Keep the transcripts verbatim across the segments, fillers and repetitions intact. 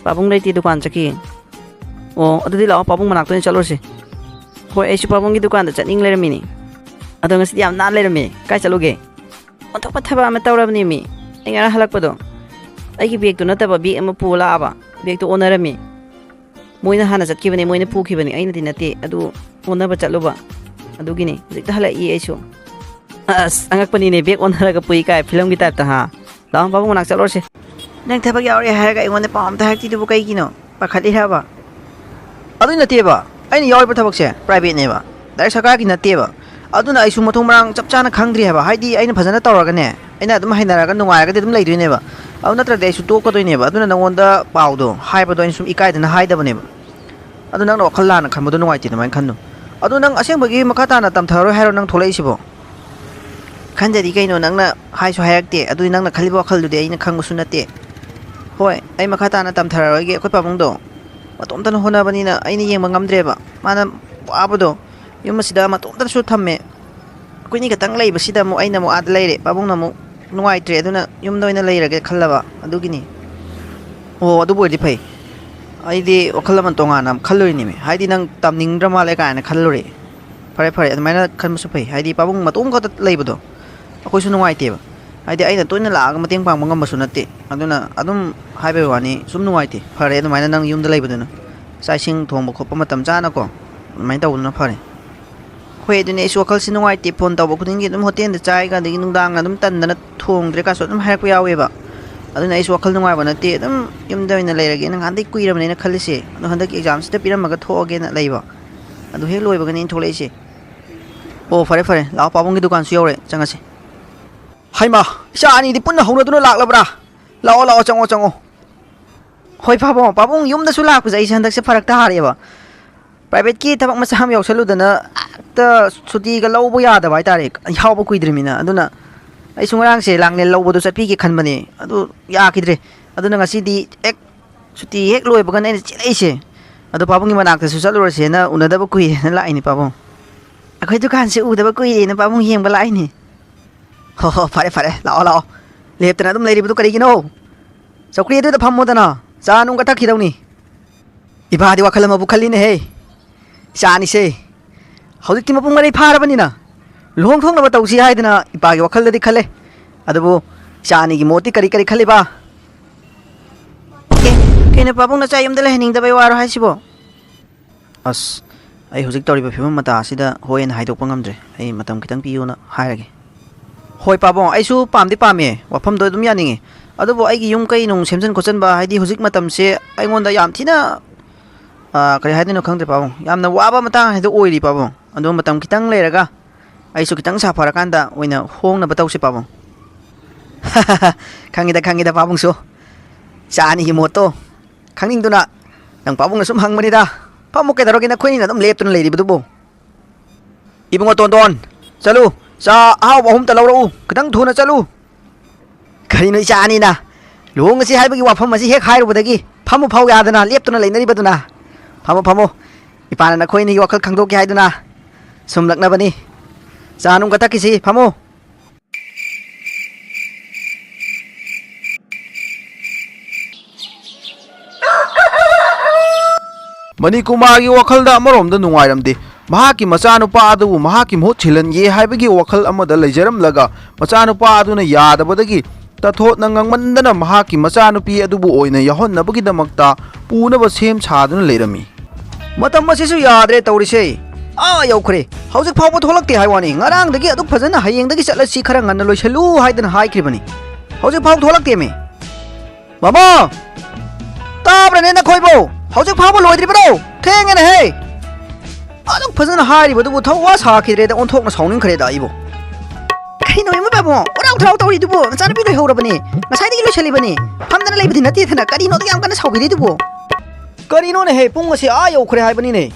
ꯄꯥꯕꯨꯡ ꯂꯩꯇꯦ, ꯗꯨꯀꯥꯟ ꯆꯠꯈꯤ꯫ ꯑꯣ, ꯑꯗꯨꯗꯤ ꯂꯥꯛꯑꯣ, ꯄꯥꯕꯨꯡ ꯃꯅꯥꯛꯇ ꯑꯣꯏꯅ ꯆꯠꯂꯨꯔꯁꯤ꯫ ꯍꯣꯏ, ꯑꯩꯁꯨ ꯄꯥꯕꯨꯡꯒꯤ ꯗꯨꯀꯥꯟꯗ ꯆꯠꯅꯤꯡ ꯂꯩꯔꯝꯃꯤꯅꯤ꯫ ꯑꯗꯣ ꯉꯁꯤꯗꯤ ꯌꯥꯝ ꯅꯥꯟ ꯂꯩꯔꯝꯃꯦ꯫ ꯀꯥꯏ ꯆꯠꯂꯨꯒꯦ? ꯑꯣꯟꯊꯣꯛꯄ ꯊꯕꯛ ꯑꯃ ꯇꯧꯔꯕꯅꯦꯃꯤ꯫ ꯑꯩ ꯉꯔꯥꯡ ꯍꯜꯂꯛꯄꯗꯣ, ꯑꯩꯒꯤ ꯕꯦꯒꯇꯨ ꯅꯠꯇꯕ ꯕꯦꯒ ꯑꯃ ꯄꯨꯔ ꯂꯥꯛꯑꯕ꯫ ꯕꯦꯒꯇꯨ ꯑꯣꯟꯅꯔꯝꯃꯤ꯫ ꯃꯣꯏꯅ ꯍꯥꯟꯅ ꯆꯠꯈꯤꯕꯅꯦ, ꯃꯣꯏꯅ ꯄꯨꯈꯤꯕꯅꯦ, ꯑꯩꯅꯗꯤ ꯅꯠꯇꯦ꯫ ꯑꯗꯨ ꯑꯣꯟꯅꯕ ꯆꯠꯂꯨꯕ꯫ ꯑꯗꯨꯒꯤꯅꯤ꯫ ꯍꯧꯖꯤꯛꯇ ꯍꯜꯂꯛꯏ ꯑꯩꯁꯨ꯫ ꯑꯁ, ꯑꯉꯛꯄꯅꯤꯅꯦ, ꯕꯦꯒ ꯑꯣꯟꯅꯔꯒ ꯄꯨꯏ ꯀꯥꯏ, ꯐꯤꯂꯝꯒꯤ ꯇꯥꯏꯞꯇ, ꯍꯥ? ꯂꯥꯛꯑꯣ, ꯄꯥꯕꯨꯡ ꯃꯅꯥꯛ ꯆꯠꯂꯨꯔꯁꯦ꯫ ꯅꯪ ꯊꯕꯛ ꯌꯥꯎꯔꯦ ꯍꯥꯏꯔꯒ ꯑꯩꯉꯣꯟꯗ ꯄꯥꯎ ꯑꯝꯇ ꯍꯥꯏꯔꯛꯇ꯭ꯔꯤꯗꯨꯕꯨ ꯀꯩꯒꯤꯅꯣ? ꯄꯥꯈꯠꯂꯤꯔꯕ? ꯑꯗꯨꯏ ꯅꯠꯇꯦꯕ, ꯑꯩꯅ ꯌꯥꯎꯔꯤꯕ ꯊꯕꯛꯁꯦ ꯄ꯭ꯔꯥꯏꯚꯦꯠꯅꯦꯕ, ꯗꯥꯏꯔꯦꯛ ꯁꯔꯀꯥꯔꯒꯤ ꯅꯠꯇꯦꯕ꯫ ꯑꯗꯨꯅ ꯑꯩꯁꯨ ꯃꯊꯣꯡ ꯃꯔꯥꯡ ꯆꯞ ꯆꯥꯅ ꯈꯪꯗ꯭ꯔꯤ ꯍꯥꯏꯕ꯫ ꯍꯥꯏꯗꯤ ꯑꯩꯅ ꯐꯖꯅ ꯇꯧꯔꯒꯅꯦ, ꯑꯩꯅ ꯑꯗꯨꯝ ꯍꯩꯅꯔꯒ ꯅꯨꯡꯉꯥꯏꯔꯒꯗꯤ ꯑꯗꯨꯝ ꯂꯩꯗꯣꯏꯅꯦꯕ꯫ ꯑꯗꯨ ꯅꯠꯇ꯭ꯔꯗꯤ ꯑꯩꯁꯨ ꯇꯣꯛꯀꯗꯣꯏꯅꯦꯕ꯫ ꯑꯗꯨꯅ ꯅꯉꯣꯟꯗ ꯄꯥꯎꯗꯣ ꯍꯥꯏꯕꯗꯣ ꯑꯩꯅ ꯁꯨꯝ ꯏꯀꯥꯏꯗꯅ ꯍꯥꯏꯗꯕꯅꯦꯕ꯫ ꯑꯗꯨ ꯅꯪꯅ ꯋꯥꯈꯜ ꯂꯥꯟꯅ ꯈꯟꯕꯗꯣ ꯅꯨꯡꯉꯥꯏꯇꯦ, ꯑꯗꯨꯃꯥꯏꯅ ꯈꯟꯅꯨ꯫ ꯑꯗꯨ ꯅꯪ ꯑꯁꯦꯡꯕꯒꯤ ꯃꯈꯥ ꯇꯥꯅ ꯇꯝꯊꯔꯔꯣꯏ ꯍꯥꯏꯔꯣ ꯅꯪ ꯊꯣꯛꯂꯛꯏꯁꯤꯕꯣ? ꯈꯟꯗꯗꯤ ꯀꯩꯅꯣ, ꯅꯪꯅ ꯍꯥꯏꯁꯨ ꯍꯥꯏꯔꯛꯇꯦ꯫ ꯑꯗꯨꯗꯤ ꯅꯪꯅ ꯈꯜꯂꯤꯕ ꯋꯥꯈꯜꯗꯨꯗꯤ ꯑꯩꯅ ꯈꯪꯕꯁꯨ ꯅꯠꯇꯦ꯫ ꯍꯣꯏ, ꯑꯩ ꯃꯈꯥ ꯇꯥꯅ ꯇꯝꯊꯔꯔꯣꯏꯒꯦ꯫ ꯑꯩꯈꯣꯏ ꯄꯥꯕꯨꯡꯗꯣ ꯃꯇꯣꯝꯇꯅ ꯍꯣꯠꯅꯕꯅꯤꯅ ꯑꯩꯅ ꯌꯦꯡꯕ ꯉꯝꯗ꯭ꯔꯦꯕ꯫ ꯃꯥꯅ ꯋꯥꯕꯗꯣ ꯌꯨꯝ ꯑꯁꯤꯗ ꯃꯇꯣꯝꯇꯁꯨ ꯊꯝꯃꯦ꯫ ꯑꯩꯈꯣꯏꯅꯤ ꯈꯛꯇꯪ ꯂꯩꯕꯁꯤꯗ ꯑꯃꯨꯛ ꯑꯩꯅ ꯑꯃꯨꯛ ꯑꯥꯗ ꯂꯩꯔꯦ, ꯄꯥꯕꯨꯡꯅ ꯑꯃꯨꯛ ꯅꯨꯡꯉꯥꯏꯇ꯭ꯔꯦ꯫ ꯑꯗꯨꯅ ꯌꯨꯝꯗ ꯑꯣꯏꯅ ꯂꯩꯔꯒꯦ ꯈꯜꯂꯕ꯫ ꯑꯗꯨꯒꯤꯅꯤ꯫ ꯑꯣ, ꯑꯗꯨꯕꯨ ꯑꯣꯏꯔꯗꯤ ꯐꯩ꯫ ꯑꯩꯗꯤ ꯋꯥꯈꯜ ꯑꯃ ꯇꯣꯉꯥꯟꯅ ꯑꯃ ꯈꯜꯂꯨꯔꯤꯅꯦꯃꯤ꯫ ꯍꯥꯏꯗꯤ ꯅꯪ ꯇꯝꯅꯤꯡꯗ꯭ꯔ ꯃꯥꯜꯂꯦ ꯀꯥꯏꯅ ꯈꯜꯂꯨꯔꯦ꯫ ꯐꯔꯦ, ꯐꯔꯦ, ꯑꯗꯨꯃꯥꯏꯅ ꯈꯟꯕꯁꯨ ꯐꯩ꯫ ꯍꯥꯏꯗꯤ ꯄꯥꯕꯨꯡ ꯃꯇꯣꯝ ꯈꯛꯇ ꯂꯩꯕꯗꯣ ꯑꯩꯈꯣꯏꯁꯨ ꯅꯨꯡꯉꯥꯏꯇꯦꯕ꯫ ꯍꯥꯏꯗꯤ ꯑꯩꯅ ꯇꯣꯏꯅ ꯂꯥꯛꯑꯒ ꯃꯇꯦꯡ ꯄꯥꯡꯕ ꯉꯝꯕꯁꯨ ꯅꯠꯇꯦ꯫ ꯑꯗꯨꯅ ꯑꯗꯨꯝ ꯍꯥꯏꯕꯩ ꯋꯥꯅꯤ, ꯁꯨꯝ ꯅꯨꯡꯉꯥꯏꯇꯦ꯫ ꯐꯔꯦ ꯑꯗꯨꯃꯥꯏꯅ ꯅꯪ ꯌꯨꯝꯗ ꯂꯩꯕꯗꯨꯅ꯫ ꯆꯥꯛ ꯏꯁꯤꯡ ꯊꯣꯡꯕ ꯈꯣꯠꯄ ꯃꯇꯝ ꯆꯥꯅꯀꯣ, ꯑꯗꯨꯃꯥꯏꯅ ꯇꯧꯕꯗꯨꯅ ꯐꯔꯦ꯫ ꯍꯣꯏ, ꯑꯗꯨꯅꯦ, ꯑꯩꯁꯨ ꯋꯥꯈꯜꯁꯦ ꯅꯨꯡꯉꯥꯏꯇꯦ꯫ ꯐꯣꯟ ꯇꯧꯕ ꯈꯨꯗꯤꯡꯒꯤ ꯑꯗꯨꯝ ꯍꯣꯇꯦꯜꯗ ꯆꯥꯏꯒ, ꯑꯗꯒꯤ ꯅꯨꯡꯗꯥꯡꯅ ꯑꯗꯨꯝ ꯇꯟꯗꯅ ꯊꯣꯡꯗ꯭ꯔꯦ ꯀꯥꯁꯨ ꯑꯗꯨꯝ ꯍꯥꯏꯔꯛꯄ ꯌꯥꯎꯋꯦꯕ꯫ ꯑꯗꯨꯅ ꯑꯩꯁꯨ ꯋꯥꯈꯜ ꯅꯨꯡꯉꯥꯏꯕ ꯅꯠꯇꯦ, ꯑꯗꯨꯝ ꯌꯨꯝꯗ ꯑꯣꯏꯅ ꯂꯩꯔꯒꯦꯅ ꯉꯍꯥꯟꯗꯩ ꯀꯨꯏꯔꯕꯅꯦꯅ ꯈꯜꯂꯤꯁꯦ꯫ ꯑꯗꯣ ꯍꯟꯗꯛꯀꯤ ꯑꯦꯛꯖꯥꯝꯁꯤꯗ ꯄꯤꯔꯝꯃꯒ ꯊꯣꯛꯑꯒꯦꯅ ꯂꯩꯕ꯫ ꯑꯗꯨ ꯍꯦꯛ ꯂꯣꯏꯕꯒꯅꯦ ꯑꯩꯅ ꯊꯣꯛꯂꯛꯏꯁꯦ꯫ ꯑꯣ, ꯐꯔꯦ, ꯐꯔꯦ, ꯂꯥꯛꯑꯣ, ꯄꯥꯕꯨꯡꯒꯤ ꯗꯨꯀꯥꯟꯁꯨ ꯌꯧꯔꯦ, ꯆꯪꯉꯁꯤ꯫ ꯍꯩꯃꯥ, ꯏꯆꯥ ꯑꯅꯤꯗꯤ ꯄꯨꯟꯅ ꯍꯧꯅꯗꯨꯅ ꯂꯥꯛꯂꯕ꯭ꯔꯥ? ꯂꯥꯛꯑꯣ, ꯂꯥꯛꯑꯣ, ꯆꯪꯉꯣ, ꯆꯪꯉꯣ꯫ ꯍꯣꯏ, ꯄꯥꯕꯨꯡ, ꯄꯥꯕꯨꯡ ꯌꯨꯝꯗꯁꯨ ꯂꯥꯛꯄꯁꯦ ꯑꯩꯁꯦ ꯍꯟꯗꯛꯁꯦ ꯐꯔꯛ ꯇꯥꯔꯦꯕ꯫ ꯄ꯭ꯔꯥꯏꯚꯦꯠꯀꯤ ꯊꯕꯛ ꯃꯆꯥ ꯑꯃ ꯌꯥꯎꯁꯜꯂꯨꯗꯅ ꯍꯦꯛꯇ ꯁꯨꯇꯤꯒ ꯂꯧꯕ ꯌꯥꯗꯕ ꯍꯥꯏꯇꯥꯔꯦ, ꯌꯥꯎꯕ ꯀꯨꯏꯗ꯭ꯔꯤꯃꯤꯅ꯫ ꯑꯗꯨꯅ ꯑꯩꯁꯨ ꯉꯔꯥꯡꯁꯦ ꯂꯥꯡꯂꯦꯟ ꯂꯧꯕꯗꯣ ꯆꯠꯄꯤꯒꯦ ꯈꯟꯕꯅꯦ, ꯑꯗꯨ ꯌꯥꯈꯤꯗ꯭ꯔꯦ꯫ ꯑꯗꯨꯅ ꯉꯁꯤꯗꯤ ꯍꯦꯛ ꯁꯨꯇꯤ ꯍꯦꯛ ꯂꯣꯏꯕꯒꯅ ꯑꯩꯅ ꯆꯦꯜꯂꯛꯏꯁꯦ꯫ ꯑꯗꯣ ꯄꯥꯕꯨꯡꯒꯤ ꯃꯅꯥꯛꯇꯁꯨ ꯆꯠꯂꯨꯔꯁꯦꯅ, ꯎꯅꯗꯕ ꯀꯨꯏꯔꯦꯅ ꯂꯥꯛꯏꯅꯦ ꯄꯥꯕꯨꯡ꯫ ꯑꯩꯈꯣꯏ ꯗꯨꯀꯥꯟꯁꯦ ꯎꯗꯕ ꯀꯨꯏꯔꯦꯅ ꯄꯥꯕꯨꯡ ꯌꯦꯡꯕ ꯂꯥꯛꯏꯅꯦ꯫ ꯍꯣ ꯍꯣ, ꯐꯔꯦ ꯐꯔꯦ, ꯂꯥꯛꯑꯣ ꯂꯥꯛꯑꯣ꯫ ꯂꯦꯞꯇꯅ ꯑꯗꯨꯝ ꯂꯩꯔꯤꯕꯗꯨ ꯀꯔꯤꯒꯤꯅꯣ? ꯆꯧꯀ꯭ꯔꯤ ꯑꯗꯨꯗ ꯐꯝꯃꯣꯗꯅ꯫ ꯆꯥ ꯅꯨꯡꯒ ꯊꯛꯈꯤꯗꯧꯅꯤ꯫ ꯏꯕꯥꯗꯤ ꯋꯥꯈꯜ ꯑꯃꯕꯨ ꯈꯜꯂꯤꯅꯦꯍꯦ꯫ ꯏꯆꯥ ꯑꯅꯤꯁꯦ ꯍꯧꯖꯤꯛꯇꯤ ꯃꯄꯨꯡ ꯃꯔꯩ ꯐꯥꯔꯕꯅꯤꯅ ꯂꯨꯍꯣꯡ ꯊꯣꯛꯅꯕ ꯇꯧꯁꯤ ꯍꯥꯏꯗꯅ ꯏꯄꯥꯒꯤ ꯋꯥꯈꯜꯗꯗꯤ ꯈꯜꯂꯦ꯫ ꯑꯗꯨꯕꯨ ꯏꯆꯥ ꯑꯅꯤꯒꯤ ꯃꯣꯠꯇꯤ ꯀꯔꯤ ꯀꯔꯤ ꯈꯜꯂꯤꯕ? ꯑꯦ, ꯀꯩꯅꯣ ꯄꯥꯕꯨꯡ, ꯅꯆꯥ ꯌꯨꯝꯗ ꯂꯩꯍꯟꯅꯤꯡꯗꯕꯩ ꯋꯥꯔꯣ ꯍꯥꯏꯁꯤꯕꯣ? ꯑꯁ, ꯑꯩ ꯍꯧꯖꯤꯛ ꯇꯧꯔꯤꯕ ꯐꯤꯕꯝ ꯃꯇꯥ ꯑꯁꯤꯗ ꯍꯣꯏ ꯑꯅ ꯍꯥꯏꯗꯣꯛꯄ ꯉꯝꯗ꯭ꯔꯦ꯫ ꯑꯩ ꯃꯇꯝ ꯈꯤꯇꯪ ꯄꯤꯌꯨꯅ ꯍꯥꯏꯔꯒꯦ꯫ ꯍꯣꯏ ꯄꯥꯕꯨꯡ, ꯑꯩꯁꯨ ꯄꯥꯝꯗꯤ ꯄꯥꯝꯃꯦ, ꯋꯥꯐꯝꯗꯣ ꯑꯗꯨꯝ ꯌꯥꯅꯤꯡꯉꯦ꯫ ꯑꯗꯨꯕꯨ ꯑꯩꯒꯤ ꯌꯨꯝ ꯀꯩ ꯅꯨꯡ ꯁꯦꯝꯖꯤꯟ ꯈꯣꯠꯆꯤꯟꯕ, ꯍꯥꯏꯗꯤ ꯍꯧꯖꯤꯛ ꯃꯇꯝꯁꯦ ꯑꯩꯉꯣꯟꯗ ꯌꯥꯝ ꯊꯤꯅ, ꯑ, ꯀꯔꯤ ꯍꯥꯏꯗꯣꯏꯅꯣ ꯈꯪꯗ꯭ꯔꯦ ꯄꯥꯕꯨꯡ, ꯌꯥꯝꯅ ꯋꯥꯕ ꯃꯇꯥꯡ ꯍꯥꯏꯗꯣ ꯑꯣꯏꯔꯤ ꯄꯥꯕꯨꯡ꯫ ꯑꯗꯣ ꯃꯇꯝ ꯈꯤꯇꯪ ꯂꯩꯔꯒ ꯑꯩꯁꯨ ꯈꯤꯇꯪ ꯁꯥꯐꯔꯀꯥꯟꯗ ꯑꯣꯏꯅ ꯍꯣꯡꯅꯕ ꯇꯧꯁꯤ ꯄꯥꯕꯨꯡ꯫ ꯈꯪꯉꯤꯗ, ꯈꯪꯉꯤꯗ ꯄꯥꯕꯨꯡꯁꯨ꯫ ꯏꯆꯥ ꯑꯅꯤꯒꯤ ꯃꯣꯠꯇꯣ ꯈꯪꯅꯤꯡꯗꯨꯅ ꯅꯪ ꯄꯥꯕꯨꯡꯅ ꯁꯨꯝ ꯍꯪꯕꯅꯤꯗ꯫ ꯐꯝꯃꯨ, ꯀꯩꯗꯧꯔꯒꯦ ꯅꯈꯣꯏꯅꯤꯅ ꯑꯗꯨꯝ ꯂꯦꯞꯇꯨꯅ ꯂꯩꯔꯤꯕꯗꯨꯕꯨ? ꯏꯕꯨꯡꯉꯣ ꯇꯣꯟꯗꯣꯟ, ꯆꯠꯂꯨ, ꯆꯥ ꯑꯍꯥꯎꯕ ꯑꯍꯨꯝꯇ ꯂꯧꯔꯛꯎ, ꯈꯤꯇꯪ ꯊꯨꯅ ꯆꯠꯂꯨ꯫ ꯀꯔꯤꯅꯣ ꯏꯆꯥ ꯑꯅꯤꯅ ꯂꯨꯍꯣꯡꯉꯁꯤ ꯍꯥꯏꯕꯒꯤ ꯋꯥꯐꯝ ꯑꯁꯤ ꯍꯦꯛ ꯍꯥꯏꯔꯨꯕꯗꯒꯤ ꯐꯝꯃꯨ ꯐꯥꯎ ꯌꯥꯗꯅ ꯂꯦꯞꯇꯨꯅ ꯂꯩꯅꯔꯤꯕꯗꯨꯅ? ꯐꯝꯃꯨ, ꯐꯝꯃꯨ, ꯏꯄꯥꯅ ꯅꯈꯣꯏ ꯑꯅꯤꯒꯤ ꯋꯥꯈꯜ ꯈꯪꯗꯣꯛꯀꯦ ꯍꯥꯏꯗꯨꯅ ꯁꯨꯝꯂꯛꯅꯕꯅꯤ꯫ ꯆꯥ ꯅꯨꯡꯒ ꯊꯛꯈꯤꯁꯤ, ꯐꯝꯃꯨ꯫ ꯃꯅꯤꯀꯨꯃꯥꯔꯒꯤ ꯋꯥꯈꯜꯗ ꯑꯃꯔꯣꯝꯗ ꯅꯨꯡꯉꯥꯏꯔꯝꯗꯦ꯫ ꯃꯍꯥꯛꯀꯤ ꯃꯆꯥꯅꯨꯄꯥ ꯑꯗꯨꯕꯨ ꯃꯍꯥꯛꯀꯤ ꯃꯍꯨꯠ ꯁꯤꯜꯍꯟꯒꯦ ꯍꯥꯏꯕꯒꯤ ꯋꯥꯈꯜ ꯑꯃꯗ ꯂꯩꯖꯔꯝꯂꯒ, ꯃꯆꯥꯅꯨꯄꯥ ꯑꯗꯨꯅ ꯌꯥꯗꯕꯗꯒꯤ ꯇꯊꯣꯠꯅ ꯉꯥꯡꯃꯟꯗꯅ ꯃꯍꯥꯛꯀꯤ ꯃꯆꯥꯅꯨꯄꯤ ꯑꯗꯨꯕꯨ ꯑꯣꯏꯅ ꯌꯥꯎꯍꯟꯅꯕꯒꯤꯗꯃꯛꯇ ꯄꯨꯅꯕ ꯁꯦꯝ ꯁꯥꯗꯨꯅ ꯂꯩꯔꯝꯃꯤ꯫ ꯃꯇꯝ ꯑꯁꯤꯁꯨ ꯌꯥꯗ꯭ꯔꯦ ꯇꯧꯔꯤꯁꯦ꯫ ꯑꯥ ꯌꯧꯈ꯭ꯔꯦ꯫ ꯍꯧꯖꯤꯛ ꯐꯥꯎꯕ ꯊꯣꯛꯂꯛꯇꯦ ꯍꯥꯏ ꯋꯥꯅꯤ꯫ ꯉꯔꯥꯡꯗꯒꯤ ꯑꯗꯨꯛ ꯐꯖꯅ, "ꯍꯌꯦꯡꯗꯒꯤ ꯆꯠꯂꯁꯤ, ꯈꯔ ꯉꯟꯅ ꯂꯣꯏꯁꯜꯂꯨ" ꯍꯥꯏꯗꯅ ꯍꯥꯏꯈ꯭ꯔꯤꯕꯅꯤ꯫ ꯍꯧꯖꯤꯛ ꯐꯥꯎꯕ ꯊꯣꯛꯂꯛꯇꯦꯃꯤ꯫ ꯃꯃꯥ! ꯇꯥꯕ꯭ꯔꯅꯦ ꯅꯈꯣꯏꯕꯣ? ꯍꯧꯖꯤꯛ ꯐꯥꯎꯕ ꯂꯣꯏꯗ꯭ꯔꯤꯕ꯭ꯔꯣ? ꯊꯦꯡꯉꯦꯅꯦꯍꯦ! ꯑꯗꯨꯛ ꯐꯖꯅ ꯍꯥꯏꯔꯤꯕꯗꯨꯕꯨ ꯊꯧꯋꯥ ꯁꯥꯈꯤꯗ꯭ꯔꯦꯗ, ꯑꯣꯟꯊꯣꯛꯅ ꯁꯥꯎꯅꯤꯡꯈ꯭ꯔꯦꯗ ꯑꯩꯕꯨ꯫ ꯀꯩꯅꯣ ꯏꯃꯥ ꯄꯥꯕꯨꯡ? ꯎꯔꯥꯎ ꯊꯔꯥꯎ ꯇꯧꯔꯤꯗꯨꯕꯨ? ꯅꯆꯥꯅꯨꯄꯤ ꯂꯣꯏꯍꯧꯔꯕꯅꯦ꯫ ꯉꯁꯥꯏꯗꯒꯤ ꯂꯣꯏꯁꯜꯂꯤꯕꯅꯦ꯫ ꯐꯝꯗꯅ ꯂꯩꯕꯗꯤ ꯅꯠꯇꯦꯗꯅ꯫ ꯀꯔꯤꯅꯣ ꯑꯗꯨꯛ ꯌꯥꯝ ꯀꯟꯅ ꯁꯥꯎꯕꯤꯔꯤꯗꯨꯕꯨ? ꯀꯔꯤꯅꯣꯅꯦꯍꯦ? ꯄꯨꯡ ꯑꯁꯤ ꯑꯥ ꯌꯧꯈ꯭ꯔꯦ ꯍꯥꯏꯕꯅꯤꯅꯦ꯫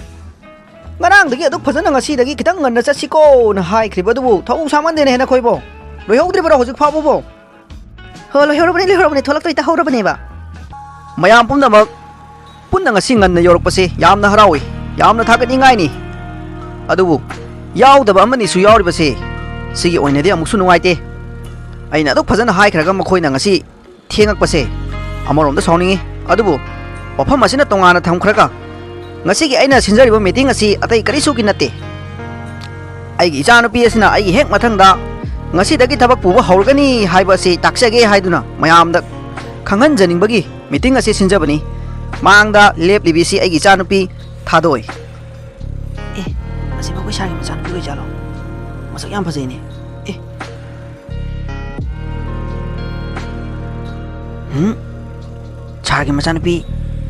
ꯉꯔꯥꯡꯗꯒꯤ ꯑꯗꯨꯛ ꯐꯖꯅ ꯉꯁꯤꯗꯒꯤ ꯈꯤꯇꯪ ꯉꯟꯅ ꯆꯠꯁꯤꯀꯣꯅ ꯍꯥꯏꯈ꯭ꯔꯤꯕ ꯑꯗꯨꯕꯨ ꯊꯧ ꯁꯥꯃꯟꯗꯦꯅꯦꯍꯦ ꯅꯈꯣꯏꯕꯣ꯫ ꯂꯣꯏꯍꯧꯗ꯭ꯔꯤꯕꯔꯣ ꯍꯧꯖꯤꯛ ꯐꯥꯎꯕꯕꯣ? ꯍꯣ, ꯂꯣꯏꯍꯧꯔꯕꯅꯤ, ꯂꯣꯏꯍꯧꯔꯕꯅꯤ, ꯊꯣꯛꯂꯛꯇꯣꯏ ꯇꯥꯍꯧꯔꯕꯅꯦꯕ꯫ ꯃꯌꯥꯝ ꯄꯨꯝꯅꯃꯛ ꯄꯨꯟꯅ ꯉꯁꯤ ꯉꯟꯅ ꯌꯧꯔꯛꯄꯁꯤ ꯌꯥꯝꯅ ꯍꯔꯥꯎꯏ, ꯌꯥꯝꯅ ꯊꯥꯒꯠꯅꯤꯡꯉꯥꯏꯅꯤ꯫ ꯑꯗꯨꯕꯨ ꯌꯥꯎꯗꯕ ꯑꯃꯅꯤꯁꯨ ꯌꯥꯎꯔꯤꯕꯁꯦ, ꯁꯤꯒꯤ ꯑꯣꯏꯅꯗꯤ ꯑꯃꯨꯛꯁꯨ ꯅꯨꯡꯉꯥꯏꯇꯦ꯫ ꯑꯩꯅ ꯑꯗꯨꯛ ꯐꯖꯅ ꯍꯥꯏꯈ꯭ꯔꯒ ꯃꯈꯣꯏꯅ ꯉꯁꯤ ꯊꯦꯡꯉꯛꯄꯁꯦ ꯑꯃꯔꯣꯝꯗ ꯁꯥꯎꯅꯤꯡꯉꯤ, ꯑꯗꯨꯕꯨ ꯋꯥꯐꯝ ꯑꯁꯤꯅ ꯇꯣꯉꯥꯟꯅ ꯊꯝꯈ꯭ꯔꯒ, ꯉꯁꯤꯒꯤ ꯑꯩꯅ ꯁꯤꯟꯖꯔꯤꯕ ꯃꯤꯇꯤꯡ ꯑꯁꯤ ꯑꯇꯩ ꯀꯔꯤꯁꯨꯒꯤ ꯅꯠꯇꯦ꯫ ꯑꯩꯒꯤ ꯏꯆꯥꯅꯨꯄꯤ ꯑꯁꯤꯅ ꯑꯩꯒꯤ ꯍꯦꯛ ꯃꯊꯪꯗ ꯉꯁꯤꯗꯒꯤ ꯊꯕꯛ ꯄꯨꯕ ꯍꯧꯔꯒꯅꯤ ꯍꯥꯏꯕ ꯑꯁꯤ ꯇꯥꯛꯆꯒꯦ ꯍꯥꯏꯗꯨꯅ ꯃꯌꯥꯝꯗ ꯈꯪꯍꯟꯖꯅꯤꯡꯕꯒꯤ ꯃꯤꯇꯤꯡ ꯑꯁꯤ ꯁꯤꯟꯖꯕꯅꯤ꯫ ꯃꯥꯡꯗ ꯂꯦꯞꯂꯤꯕꯤꯁꯤ ꯑꯩꯒꯤ ꯏꯆꯥꯅꯨꯄꯤ ꯊꯥꯗꯣꯏ꯫ ꯑꯦ, ꯑꯁꯤꯕꯨ ꯑꯩꯈꯣꯏ ꯁꯥꯔꯒꯤ ꯃꯆꯥꯅꯨꯄꯤ ꯑꯣꯏꯖꯥꯠꯂꯣ? ꯃꯁꯛ ꯌꯥꯝ ꯐꯖꯩꯅꯦ꯫ ꯑꯦ꯫ ꯎꯝ? ꯁꯥꯔꯒꯤ ꯃꯆꯥꯅꯨꯄꯤ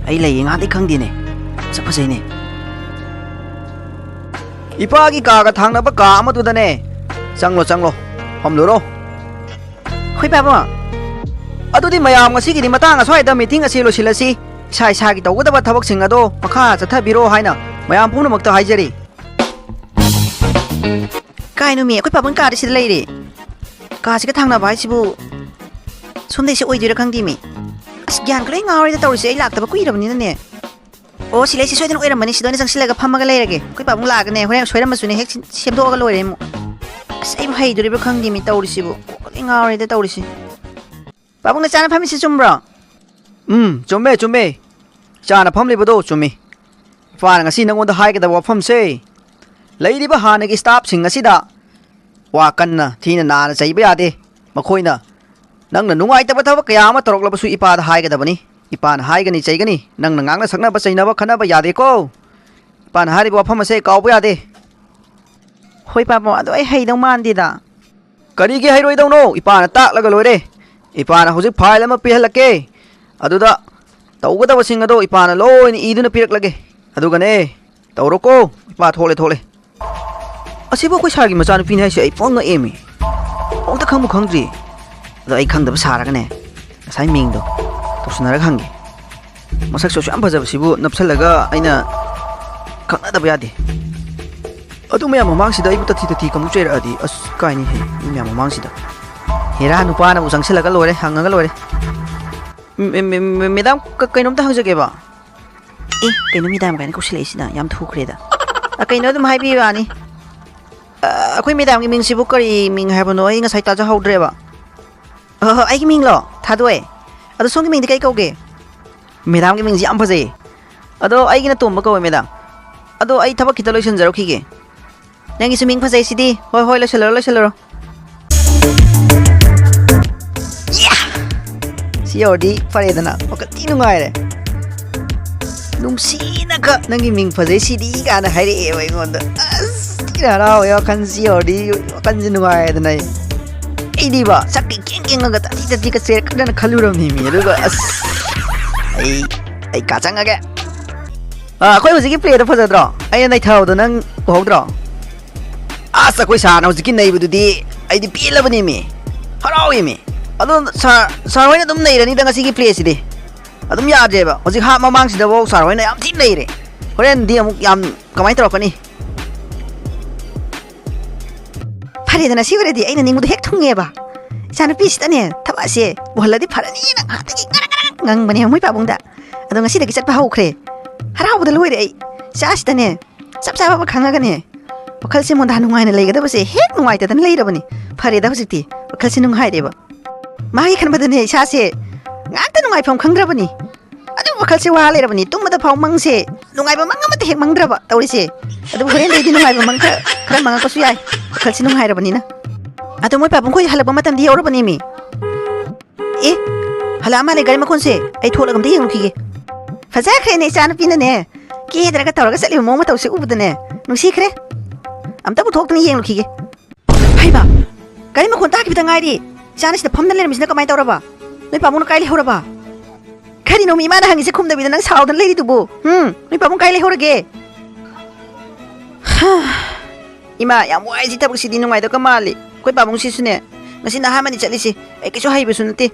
ꯑꯩ ꯂꯩꯌꯦ, ꯉꯥꯗꯤ ꯈꯪꯗꯦꯅꯦ꯫ ꯃꯁꯛ ꯐꯖꯩꯅꯦ꯫ ꯏꯄꯥꯒꯤ ꯀꯥꯒ ꯊꯥꯡꯅꯕ ꯀꯥ ꯑꯃꯗꯨꯗꯅꯦ꯫ ꯆꯪꯂꯣ, ꯆꯪꯂꯣ꯫ ꯐꯝꯂꯨꯔꯣ꯫ ꯍꯣꯏ, ꯄꯥꯕꯨꯡ꯫ ꯑꯗꯨꯗꯤ ꯃꯌꯥꯝ, ꯉꯁꯤꯒꯤꯗꯤ ꯃꯇꯥꯡ ꯑꯁ꯭ꯋꯥꯏꯗ ꯃꯤꯇꯤꯡ ꯑꯁꯤ ꯂꯣꯏꯁꯤꯜꯂꯁꯤ꯫ ꯏꯁꯥ ꯏꯁꯥꯒꯤ ꯇꯧꯒꯗꯕ ꯊꯕꯛꯁꯤꯡ ꯑꯗꯣ ꯃꯈꯥ ꯆꯠꯊꯕꯤꯔꯣ ꯍꯥꯏꯅ ꯃꯌꯥꯝ ꯄꯨꯝꯅꯃꯛꯇ ꯍꯥꯏꯖꯔꯤ꯫ ꯀꯥꯏꯅꯣꯃꯤ, ꯑꯩꯈꯣꯏ ꯄꯥꯕꯨꯡ ꯀꯥꯗꯤ ꯁꯤꯗ ꯂꯩꯔꯦ꯫ ꯀꯥꯁꯤꯒ ꯊꯥꯡꯅꯕ ꯍꯥꯏꯁꯤꯕꯨ ꯁꯣꯝꯗꯩꯁꯦ ꯑꯣꯏꯗꯣꯏꯔꯥ ꯈꯪꯗꯦꯃꯤ꯫ ꯑꯁ, ꯒ꯭ꯌꯥꯟꯒ ꯂꯣꯏ ꯉꯥꯎꯔꯦꯗ ꯇꯧꯔꯤꯁꯦ, ꯑꯩ ꯂꯥꯛꯇꯕ ꯀꯨꯏꯔꯕꯅꯤꯅꯅꯦ꯫ ꯑꯣ, ꯁꯤ ꯂꯩꯁꯤ, ꯁꯣꯏꯗꯅ ꯑꯣꯏꯔꯝꯃꯅꯤ, ꯁꯤꯗ ꯑꯣꯏꯅ ꯆꯪꯁꯤꯜꯂꯒ ꯐꯝꯃꯒ ꯂꯩꯔꯒꯦ꯫ ꯑꯩꯈꯣꯏ ꯄꯥꯕꯨꯡ ꯂꯥꯛꯑꯒꯅꯦ, ꯍꯣꯔꯦꯟ ꯁꯣꯏꯔꯝꯃꯁꯨꯅꯦ ꯍꯦꯛ ꯁꯤꯟ-, ꯁꯦꯝꯗꯣꯛꯑꯒ ꯂꯣꯏꯔꯦ ꯑꯃꯨꯛ꯫ ꯑꯁ, ꯑꯩꯕꯨ ꯍꯩꯗꯣꯔꯤꯕ꯭ꯔꯥ ꯈꯪꯗꯦꯃꯤ ꯇꯧꯔꯤꯁꯤꯕꯨ, ꯀꯣꯛꯀ ꯂꯣꯏ ꯉꯥꯎꯔꯦꯗ ꯇꯧꯔꯤꯁꯦ꯫ ꯄꯥꯕꯨꯡ, ꯅꯆꯥꯅ ꯐꯝꯃꯤꯁꯤ ꯆꯨꯝꯕ꯭ꯔꯣ? ꯎꯝ, ꯆꯨꯝꯃꯦ, ꯆꯨꯝꯃꯦ꯫ ꯏꯆꯥꯅ ꯐꯝꯂꯤꯕꯗꯣ ꯆꯨꯝꯃꯤ꯫ ꯏꯄꯥꯅ ꯉꯁꯤ ꯅꯪꯉꯣꯟꯗ ꯍꯥꯏꯒꯗꯕ ꯋꯥꯐꯝꯁꯦ, ꯂꯩꯔꯤꯕ ꯍꯥꯟꯅꯒꯤ staffꯁꯤꯡ ꯑꯁꯤꯗ ꯋꯥ ꯀꯟꯅ ꯊꯤꯅ ꯅꯥꯅ ꯆꯩꯕ ꯌꯥꯗꯦ꯫ ꯃꯈꯣꯏꯅ ꯅꯪꯅ ꯅꯨꯡꯉꯥꯏꯇꯕ ꯊꯕꯛ ꯀꯌꯥ ꯑꯃ ꯇꯧꯔꯛꯂꯕꯁꯨ ꯏꯄꯥꯗ ꯍꯥꯏꯒꯗꯕꯅꯤ꯫ ꯏꯄꯥꯅ ꯍꯥꯏꯒꯅꯤ, ꯆꯩꯒꯅꯤ꯫ ꯅꯪꯅ ꯉꯥꯡꯅ ꯁꯛꯅꯕ, ꯆꯩꯅꯕ, ꯈꯠꯅꯕ ꯌꯥꯗꯦꯀꯣ꯫ ꯏꯄꯥꯅ ꯍꯥꯏꯔꯤꯕ ꯋꯥꯐꯝ ꯑꯁꯦ ꯀꯥꯎꯕ ꯌꯥꯗꯦ꯫ ꯍꯣꯏ ꯄꯥꯕꯨꯡ, ꯑꯗꯣ ꯑꯩ ꯍꯩꯗꯧ ꯃꯥꯟꯗꯦꯗ꯫ ꯀꯔꯤꯒꯤ ꯍꯩꯔꯣꯏꯗꯧꯅꯣ? ꯏꯄꯥꯅ ꯇꯥꯛꯂꯒ ꯂꯣꯏꯔꯦ꯫ ꯏꯄꯥꯅ ꯍꯧꯖꯤꯛ file ꯑꯃ ꯄꯤꯍꯜꯂꯛꯀꯦ꯫ ꯑꯗꯨꯗ ꯇꯧꯒꯗꯕꯁꯤꯡ ꯑꯗꯣ ꯏꯄꯥꯅ ꯂꯣꯏꯅ ꯏꯗꯨꯅ ꯄꯤꯔꯛꯂꯒꯦ꯫ ꯑꯗꯨꯒꯅꯦ, ꯇꯧꯔꯣꯀꯣ꯫ ꯏꯄꯥ ꯊꯣꯛꯂꯦ, ꯊꯣꯛꯂꯦ꯫ ꯑꯁꯤꯕꯨ ꯑꯩꯈꯣꯏ ꯁꯥꯔꯒꯤ ꯃꯆꯥꯅꯨꯄꯤꯅꯤ ꯍꯥꯏꯁꯦ ꯑꯩ ꯄꯪꯉꯛꯑꯦꯃꯤ꯫ ꯑꯃꯨꯛꯇ ꯈꯪꯕꯨ ꯈꯪꯗ꯭ꯔꯤ꯫ ꯑꯗꯣ ꯑꯩ ꯈꯪꯗꯕ ꯁꯥꯔꯒꯅꯦ, ꯉꯁꯥꯏ ꯃꯤꯡꯗꯣ ꯇꯧꯁꯟꯅꯔꯒ ꯍꯪꯒꯦ꯫ ꯃꯁꯛꯁꯨ ꯑꯁꯨꯛ ꯌꯥꯝ ꯐꯖꯕꯁꯤꯕꯨ ꯅꯞꯁꯜꯂꯒ ꯑꯩꯅ ꯈꯪꯅꯗꯕ ꯌꯥꯗꯦ꯫ ꯑꯗꯨ ꯃꯌꯥꯝ ꯃꯃꯥꯡꯁꯤꯗ ꯑꯩꯕꯨ ꯇꯊꯤ ꯇꯊꯤ ꯀꯃꯨꯛ ꯆꯩꯔꯛꯑꯗꯤ ꯑꯁ ꯀꯥꯏꯅꯤꯍꯦ, ꯃꯤ ꯃꯌꯥꯝ ꯃꯃꯥꯡꯁꯤꯗ꯫ ꯍꯦꯔꯥ, ꯅꯨꯄꯥꯅꯕꯨ ꯆꯪꯁꯤꯜꯂꯒ ꯂꯣꯏꯔꯦ, ꯍꯪꯉꯒ ꯂꯣꯏꯔꯦ꯫ ꯃꯦ-, ꯃꯦ-, ꯃꯦ-, ꯃꯦꯗꯥꯝ, ꯀ-, ꯀꯩꯅꯣꯝꯇ ꯍꯪꯖꯒꯦꯕ꯫ ꯑꯦ, ꯀꯩꯅꯣ ꯃꯦꯗꯥꯝ ꯀꯥꯏꯅ ꯀꯧꯁꯤꯜꯂꯛꯏꯁꯤꯅ? ꯌꯥꯝ ꯊꯨꯈ꯭ꯔꯦꯗ꯫ ꯑ, ꯀꯩꯅꯣ ꯑꯗꯨꯝ ꯍꯥꯏꯕꯤꯌꯨ ꯌꯥꯅꯤ꯫ ꯑ, ꯑꯩꯈꯣꯏ ꯃꯦꯗꯥꯝꯒꯤ ꯃꯤꯡꯁꯤꯕꯨ ꯀꯔꯤ ꯃꯤꯡ ꯍꯥꯏꯕꯅꯣ? ꯑꯩ ꯉꯁꯥꯏ ꯇꯥꯖꯍꯧꯗ꯭ꯔꯦꯕ꯫ ꯑ, ꯑꯩꯒꯤ ꯃꯤꯡꯂꯣ? ꯊꯥꯗꯣꯏ꯫ ꯑꯗꯣ ꯁꯣꯝꯒꯤ ꯃꯤꯡꯗꯤ ꯀꯩ ꯀꯧꯒꯦ? ꯃꯦꯗꯥꯝꯒꯤ ꯃꯤꯡꯁꯤ ꯌꯥꯝ ꯐꯖꯩ꯫ ꯑꯗꯣ ꯑꯩꯒꯤꯅ ꯇꯣꯝꯕ ꯀꯧꯋꯦ, ꯃꯦꯗꯥꯝ꯫ ꯑꯗꯣ ꯑꯩ ꯊꯕꯛ ꯈꯤꯇ ꯂꯣꯏꯁꯤꯟꯖꯔꯛꯈꯤꯒꯦ꯫ ꯅꯪꯒꯤꯁꯨ ꯃꯤꯡ ꯐꯖꯩ ꯁꯤꯗꯤ꯫ ꯍꯣꯏ, ꯍꯣꯏ, ꯂꯣꯏꯁꯤꯜꯂꯨꯔꯣ, ꯂꯣꯏꯁꯤꯜꯂꯨꯔꯣ꯫ ꯌꯥ! ꯁꯤ ꯌꯧꯔꯗꯤ ꯐꯔꯦꯗꯅ, ꯋꯥꯈꯜ ꯊꯤ ꯅꯨꯡꯉꯥꯏꯔꯦ꯫ ꯅꯨꯡꯁꯤꯅꯒ "ꯅꯪꯒꯤ ꯃꯤꯡ ꯐꯖꯩ ꯁꯤꯗꯤ" ꯀꯥꯏꯅ ꯍꯥꯏꯔꯛꯑꯦꯕ ꯑꯩꯉꯣꯟꯗ꯫ ꯑꯁ, ꯊꯤꯅ ꯍꯔꯥꯎꯋꯦ, ꯋꯥꯈꯜꯁꯤ ꯌꯧꯔꯗꯤ, ꯋꯥꯈꯜꯁꯤ ꯅꯨꯡꯉꯥꯏꯔꯦꯗꯅ ꯑꯩ꯫ ꯑꯩꯗꯤꯕ, ꯁꯛꯀ ꯏꯀꯦꯡ ꯀꯦꯡꯉꯒ ꯇꯥꯊꯤ ꯇꯥꯊꯤꯒ ꯆꯦꯔꯛꯀꯗ꯭ꯔꯅ ꯈꯜꯂꯨꯔꯕꯅꯤꯃꯤ꯫ ꯑꯗꯨꯒ ꯑꯁ, ꯑꯩ, ꯑꯩ ꯀꯥ ꯆꯪꯉꯒꯦ꯫ ꯑꯥ, ꯑꯩꯈꯣꯏ ꯍꯧꯖꯤꯛꯀꯤ ꯄ꯭ꯂꯦꯗꯣ ꯐꯖꯗ꯭ꯔꯣ? ꯑꯩꯅ ꯅꯩꯊꯕꯗꯣ ꯅꯪ ꯎꯍꯧꯗ꯭ꯔꯣ? ꯑꯁ, ꯑꯩꯈꯣꯏ ꯁꯥꯔꯅ ꯍꯧꯖꯤꯛꯀꯤ ꯅꯩꯕꯗꯨꯗꯤ ꯑꯩꯗꯤ ꯄꯦꯜꯂꯕꯅꯦꯃꯤ꯫ ꯍꯔꯥꯎꯋꯦꯃꯤ꯫ ꯑꯗꯣ ꯁꯥꯔ, ꯁꯥꯔ ꯍꯣꯏꯅ ꯑꯗꯨꯝ ꯅꯩꯔꯅꯤꯗ ꯉꯁꯤꯒꯤ ꯄ꯭ꯂꯦꯁꯤꯗꯤ꯫ ꯑꯗꯨꯝ ꯌꯥꯗ꯭ꯔꯦꯕ꯫ ꯍꯧꯖꯤꯛ ꯍꯥꯞ ꯃꯃꯥꯡꯁꯤꯗꯐꯥꯎ ꯁꯥꯔ ꯍꯣꯏꯅ ꯌꯥꯝ ꯊꯤꯅ ꯅꯩꯔꯦ꯫ ꯍꯣꯔꯦꯟꯗꯤ ꯑꯃꯨꯛ ꯌꯥꯝ ꯀꯃꯥꯏꯅ ꯇꯧꯔꯛꯀꯅꯤ? ꯐꯔꯦꯗꯅ, ꯁꯤ ꯑꯣꯏꯔꯗꯤ ꯑꯩꯅ ꯅꯤꯡꯕꯗꯣ ꯍꯦꯛ ꯊꯨꯡꯉꯦꯕ꯫ ꯏꯆꯥꯅꯨꯄꯤꯁꯤꯗꯅꯦ, ꯊꯕꯛꯁꯦ ꯎꯍꯜꯂꯗꯤ ꯐꯔꯅꯤꯅ ꯉꯥꯏꯍꯥꯛꯇꯒꯤ ꯉꯔꯪ ꯉꯔꯪ ꯉꯪꯕꯅꯦ ꯃꯣꯏ ꯄꯥꯕꯨꯡꯗ꯫ ꯑꯗꯣ ꯉꯁꯤꯗꯒꯤ ꯆꯠꯄ ꯍꯧꯈ꯭ꯔꯦ꯫ ꯍꯔꯥꯎꯕꯗ ꯂꯣꯏꯔꯦ ꯑꯩ꯫ ꯏꯆꯥꯁꯤꯗꯅꯦ, ꯆꯞ ꯆꯥꯕ ꯑꯃ ꯈꯪꯉꯒꯅꯦ, ꯋꯥꯈꯜꯁꯦ ꯃꯣꯟꯗꯥ ꯅꯨꯡꯉꯥꯏꯅ ꯂꯩꯒꯗꯕꯁꯦ ꯍꯦꯛ ꯅꯨꯡꯉꯥꯏꯇꯗꯅ ꯂꯩꯔꯕꯅꯤ꯫ ꯐꯔꯦꯗ ꯍꯧꯖꯤꯛꯇꯤ, ꯋꯥꯈꯜꯁꯦ ꯅꯨꯡꯉꯥꯏꯔꯦꯕ꯫ ꯃꯥꯒꯤ ꯈꯟꯕꯗꯅꯦ ꯏꯁꯥꯁꯦ ꯉꯥꯛꯇ ꯅꯨꯡꯉꯥꯏꯐꯝ ꯈꯪꯗ꯭ꯔꯕꯅꯤ꯫ ꯑꯗꯨꯝ ꯋꯥꯈꯜꯁꯦ ꯋꯥ ꯂꯩꯔꯕꯅꯤ꯫ ꯇꯨꯝꯕꯗ ꯐꯥꯎ ꯃꯪꯁꯦ ꯅꯨꯡꯉꯥꯏꯕ ꯃꯪ ꯑꯃꯠꯇ ꯍꯦꯛ ꯃꯪꯗ꯭ꯔꯕ ꯇꯧꯔꯤꯁꯦ꯫ ꯑꯗꯨꯕꯨ ꯍꯣꯔꯦꯟꯗꯩꯗꯤ ꯅꯨꯡꯉꯥꯏꯕ ꯃꯪ ꯈꯔ, ꯈꯔ ꯃꯪꯉꯛꯄꯁꯨ ꯌꯥꯏ, ꯋꯥꯈꯜꯁꯦ ꯅꯨꯡꯉꯥꯏꯔꯕꯅꯤꯅ꯫ ꯑꯗꯣ ꯃꯣꯏ ꯄꯥꯕꯨꯡ ꯈꯣꯏ ꯍꯜꯂꯛꯄ ꯃꯇꯝꯗꯤ ꯌꯧꯔꯕꯅꯦꯃꯤ꯫ ꯑꯦ, ꯍꯜꯂꯛꯑ ꯃꯥꯜꯂꯦ ꯒꯥꯔꯤ ꯃꯈꯣꯟꯁꯦ꯫ ꯑꯩ ꯊꯣꯛꯂꯒ ꯑꯝꯇ ꯌꯦꯡꯉꯨꯈꯤꯒꯦ꯫ ꯐꯖꯈ꯭ꯔꯦꯅꯦ ꯏꯆꯥꯅꯨꯄꯤꯅꯅꯦ꯫ ꯀꯦꯗ꯭ꯔꯒ ꯇꯧꯔꯒ ꯆꯠꯂꯤꯕ ꯃꯑꯣꯡ ꯃꯇꯧꯁꯦ ꯎꯕꯗꯅꯦ ꯅꯨꯡꯁꯤꯈ꯭ꯔꯦ꯫ ꯑꯝꯇꯕꯨ ꯊꯣꯛꯇꯅ ꯌꯦꯡꯂꯨꯈꯤꯒꯦ꯫ ꯍꯩꯃꯥ! ꯒꯥꯔꯤ ꯃꯈꯣꯟ ꯇꯥꯈꯤꯕꯗ ꯉꯥꯏꯔꯤ꯫ ꯏꯆꯥꯅ ꯁꯤꯗ ꯐꯝꯗꯅ ꯂꯩꯔꯝꯃꯤꯁꯤꯅ ꯀꯃꯥꯏꯅ ꯇꯧꯔꯕ? ꯅꯣꯏ ꯄꯥꯕꯨꯡꯅ ꯀꯥꯏ ꯂꯩꯍꯧꯔꯕ? ꯀꯔꯤꯅꯣꯃꯤ ꯏꯃꯥꯅ ꯍꯪꯉꯤꯁꯦ ꯈꯨꯝꯗꯕꯤꯗ ꯅꯪ ꯁꯥꯎꯗꯅ ꯂꯩꯔꯤꯗꯨꯕꯨ? ꯍꯨꯝ? ꯅꯣꯏ ꯄꯥꯕꯨꯡ ꯀꯥꯏ ꯂꯩꯍꯧꯔꯒꯦ? ꯍꯥ꯫ ꯏꯃꯥ, ꯌꯥꯝ ꯋꯥꯏ ꯁꯤ ꯊꯕꯛꯁꯤꯗꯤ, ꯅꯨꯡꯉꯥꯏꯗꯧꯒ ꯃꯥꯜꯂꯤ꯫ ꯑꯩꯈꯣꯏ ꯄꯥꯕꯨꯡꯁꯤꯁꯨꯅꯦ, ꯉꯁꯤꯅ ꯑꯍꯥꯟꯕꯅꯤ ꯆꯠꯂꯤꯁꯦ꯫ ꯑꯩ ꯀꯩꯁꯨ ꯍꯩꯕꯁꯨ ꯅꯠꯇꯦ꯫